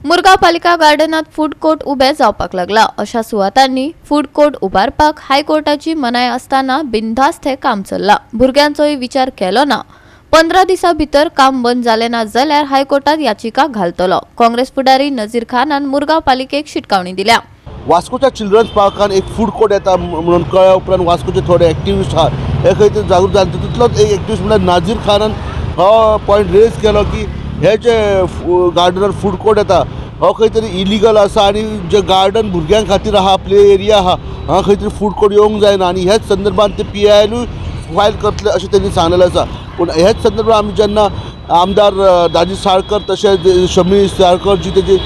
मुरगांव पालिका गार्डनात food court उबे जावपाक लागला. अशा सुवातांनी फूड कोर्ट उबारपाक हायकोर्टाची मनाय आसतना बिनधास्त हें काम चल्लां. भुरग्यांचोय विचार केलो ना. 15 दिसां भितर काम बंद जालें ना जाल्यार हायकोर्टात याचिका घालतलो. काँग्रेस फुडारी नझीर खानान मुरगांव पालिकेक शिटकावणी दिल्या. वास्कोच्या चिल्ड्रन्स पार्कान एक फूड कोर्ट येता म्हणून कळ्ळ्या उपरांत वास्कोचे थोडे एक्टिविस्ट आहा, हे खंय तरी जागृत जाले. तितूंतलोच एक एक्टिविस्ट म्हणल्यार नाझीर खानान हो पॉयंट रेज केलो की हे जे गार्डनान फूड कोर्ट येता हो खंय तरी इलिगल आसा आनी जे गार्डन भुरग्यां खातीर आहा, प्ले एरिया आहा, हांगा खंय तरी फूड कोर्ट येवंक जायना आनी ह्याच संदर्भात ते पीआयएलूय फायल करतले अशें तेणी सांगलेलें आसा. पूण ह्याच संदर्भात आमी जेन्ना आमदार दाजी साळकर तशेंच शमी साळकर जी तेजी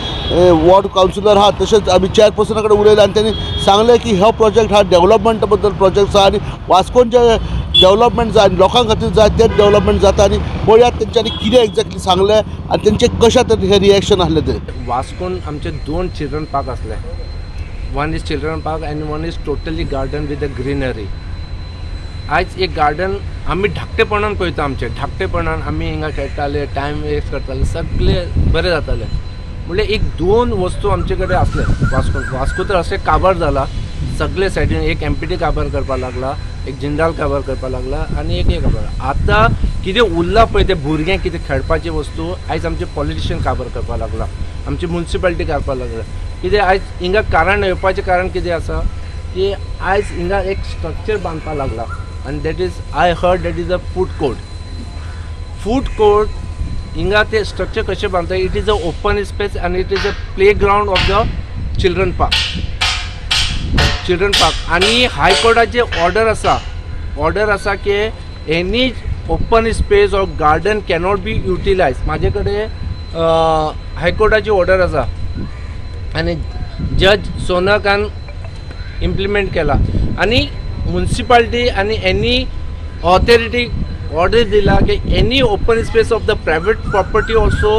वॉर्ड कावन्सिलर आहा, तशेंच आमी चेअरपर्सना कडेन उलयले आनी तेणी सांगलें की हो प्रोजेक्ट हा डेवलपमेंटा बद्दल प्रोजेक्ट आसा आनी वास्कोन जे डेवलपमेंट जाय आनी लोकां खातीर जाय तेच डेवलपमेंट जाता. आनी पळयात तेंच्यांनी कितें एग्जॅक्टली सांगलें आनी तेंचें कशा तरेन हें रिएक्शन आसलें तें. वास्कोन आमचे दोन चिल्ड्रन पार्क आसले. One is children park and one is totally garden with a greenery. आयज एक गार्डन आमी धाकटेपणान पळयता, आमचे धाकटेपणान आमी हिंगा खेळटाले, टायम वेस्ट करताले, सगळे बरें जाताले. म्हणल्यार एक दोन वस्तू आमचे कडेन आसले वास्कोन. वास्को तर अशें काबार जाला सगळे सायडीन. एक एमपीटी काबार करपाक लागला, एक जिंदाल काबार करपाक लागला आनी एक एक काबार. आतां कितें उरलां पळय तें भुरग्यांक कितें खेळपाची वस्तू, आयज आमचे पॉलिटिशियन काबार करपाक लागला, आमची मुन्सिपालिटी करपाक लागला. कितें आयज हिंगा कारण येवपाचें कारण कितें आसा की आयज हिंगा एक स्ट्रक्चर बांदपाक लागला आनी that is, I heard, that is a food court. Food court हिंगा ते स्ट्रक्चर कशें बांदता? It is a open space आनी it is a play ground of the children park, children park. आनी हायकोर्टाचे ऑर्डर आसा, ऑर्डर आसा की any open space or garden cannot be utilise. म्हाजे कडेन हायकोर्टाची ऑर्डर आसा आनी जज सोनकान इम्प्लिमेंट केला आनी मुन्सिपालिटी आनी एनी ऑथॉरिटी ऑर्डर दिला की any open space of the private property also,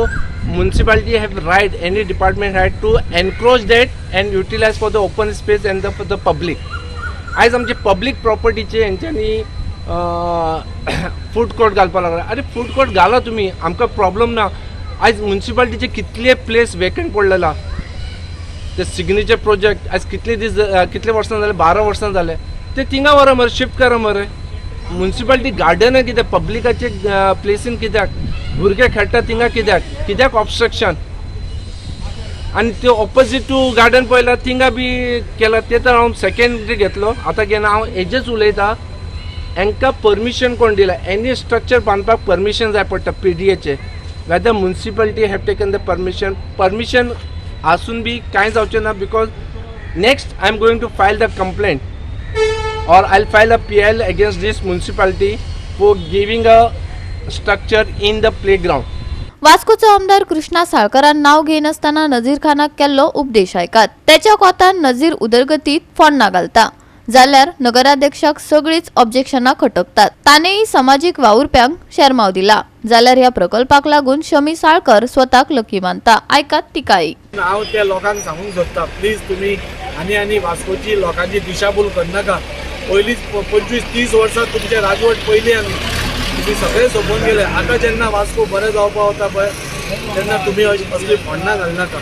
municipality have right, any department right to encroach that and utilize for the open space and the for the public. आयज आमचे public प्रॉपर्टीचे हेंच्यांनी food court घालपाक लागला. अरे, food court घाला तुमी, आमकां problem ना. आयज मुन्सिपालिटीचे कितले प्लेस वेकंट पडलेला. ते सिग्नेचर प्रोजेक्ट आयज कितले दीस, कितले वर्सां जाले, 12 वर्सां जाले. ते थिंगा व्हरा मरे, शिफ्ट करा मरे. मुन्सिपालिटी गार्डनां कित्याक, पब्लिकाचे प्लेसीन कित्याक, भुरगे खेळटा थिंगा कित्याक, कित्याक ऑबस्ट्रक्शन? आनी ते ऑपोजीट टू गार्डन पळयल्यार थिंगा बी केला. ते तर हांव सेकेंडरी घेतलो. आतां घेना, हांव हेजेच उलयता. हांकां परमिशन कोण दिला? एनी स्ट्रक्चर बांदपाक परमिशन जाय पडटा पीडीएचे. Whether municipality have taken the permission? Permission आसून बी कांय जावचें ना, because next I am going to file the complaint or I'll file a PIL against this municipality for giving a structure in the playground. वास्कोचो आमदार कृष्णा साळकरान नाव घेयनासतना नझीर खानाक केल्लो उपदेश आयकात. तेच्या कोतान नझीर उदरगतीत फोडणा घालता जाल्यार नगराध्यक्षाक सगळीच ऑब्जेक्शनां खटकतात. ताणेंय समाजीक वावुरप्यांक शेरमाव दिला. जाल्यार ह्या प्रकल्पाक लागून शमी साळकर स्वताक लकी मानता. आयकात तिकाय. हांव त्या लोकांक सांगूंक सोदता, प्लीज तुमी आनी आनी वास्कोची लोकांची दिशाभूल करनाका. पयलींच 25-30 वर्सां तुमचे राजवट पयली आमी, तुमी सगळें सोंपोवन गेले. आतां जेन्ना वास्को बरें जावपा वता पळय, तेन्ना तुमी असली फोडणां घालनाका.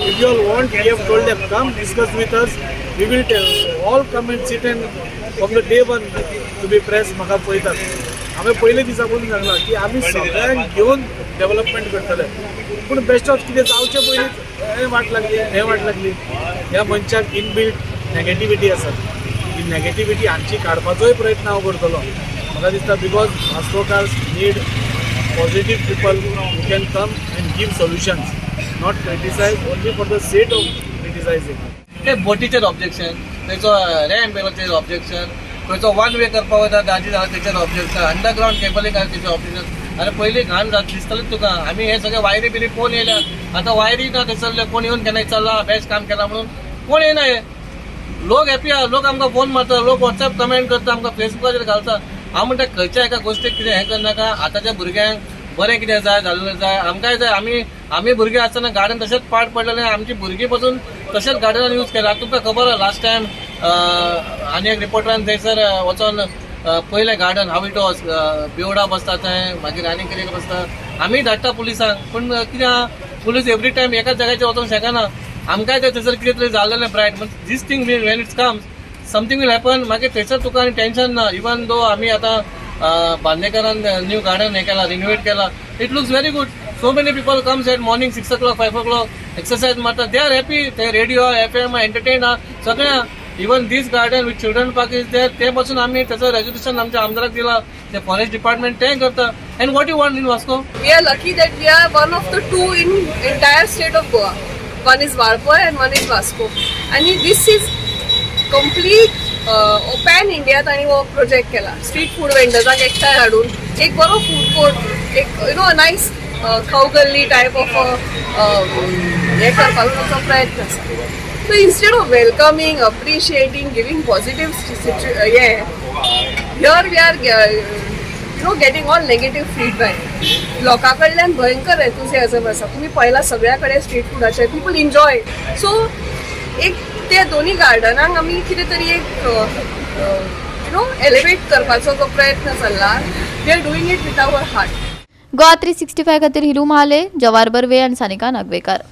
If you all want, we have told them, come discuss with us. We will tell all, come and sit. And from the day one तुमी प्रेस म्हाका पळयतात, हांवें पयले दिसा पसून सांगलां की आमी सगळ्यांक घेवन डेव्हलपमेंट करतले. पूण बेश्टोच कितें जावचे पयलींच हें वाट लागली, हें वाट लागली. ह्या मनशाक इनबिल्ट नेगेटिविटी आसा. ही नेगेटिविटी हांची काडपाचोय प्रयत्न हांव करतलो. म्हाका दिसता, because Vascokars need positive people who can come and give solutions, not criticize only for the sake of criticizing. ते बोटीचेर ऑब्जेक्शन, खंयचो रॅम्प येयलो ऑब्जेक्शन, खंयचो वन वे करपाक वयता दाजी जाला तेचेर ऑब्जेक्शन, अंडरग्रावंड केबलिंग आसा तेचेर ऑब्जेक्शन. आनी पयलीं घाण दिसतालें तुका. आमी हे सगळे वायरी बिरी कोण येयल्या, आतां वायरी ना थंयसरले. कोण येवन केन्ना विचारला बेस्ट काम केला म्हणून? कोण येयना. हे लोक हॅपी आहा. लोक आमकां फोन मारता, लोक वॉट्सएप कमेंट करता, आमकां फेसबुकाचेर घालता. हांव म्हणटा, खंयच्या एका गोश्टीक कितें हें करनाका. आतांच्या भुरग्यांक बरें कितें जाय जाल्लें जाय, आमकांय जाय. आमी आमी भुरगीं आसतना गार्डन तशेंच पाड पडलेलें. आमची भुरगीं पसून तशेंच गार्डनान यूज केलां. आतां तुमकां खबर आहा, लास्ट टायम आनी एक रिपोर्टरान थंयसर वचोन पयलें गार्डन, how it was. बेवडा बसता थंय, मागीर आनी कितें बसता. आमी धाडटा पुलिसांक, पूण कितें आहा, पुलीस एवरी टायम एकाच जाग्याचेर वचोंक शकना. आमकांय ते थंयसर कितें तरी जालेलें bright. This thing when it's comes, something will happen. मागीर थंयसर तुका आनी टेन्शन ना. इवन दो आमी आतां बांदेकरान न्यू गार्डन हें केला, रिनोवेट केला, it looks very good. So many people comes at morning 6 o'clock, 5 o'clock, exercise मारता, they are happy. ते रेडिओ एफएम एंटरटेन आहा सगळ्या. Even this garden with children park is there, ते पासून आमी त्याचं रेजोल्युशन आमच्या आमदाराक दिला, ते फॉरेस्ट डिपार्टमेंट तें करता. And what you want in Vasco? We are lucky that we are one of the two in entire state of Goa. One is Valpoi and one is Vasco. And this is complete pan India तांणी हो project केला. Street food वेंडर्सांक एकठांय हाडून एक बरो food court, एक you know nice खाऊ गल्ली टायप ऑफ हें करपाचो तांचो प्रयत्न आसा. So instead of welcoming, appreciating, giving positive हें, here we are getting all negative feedback. लोकां कडल्यान भयंकर एन्थुसियाझम आसा. तुमी पळयला सगळ्या कडेन स्ट्रीट फुडाचे पीपल एन्जॉय. सो एक ते दोन्ही गार्डनांक आमी कितें तरी एक you know elevate करपाचो जो प्रयत्न चल्ला, we are doing it with our heart. Goa 365 खातीर हिरू महाले, जवार बर्वे आनी सानिका नागवेकार.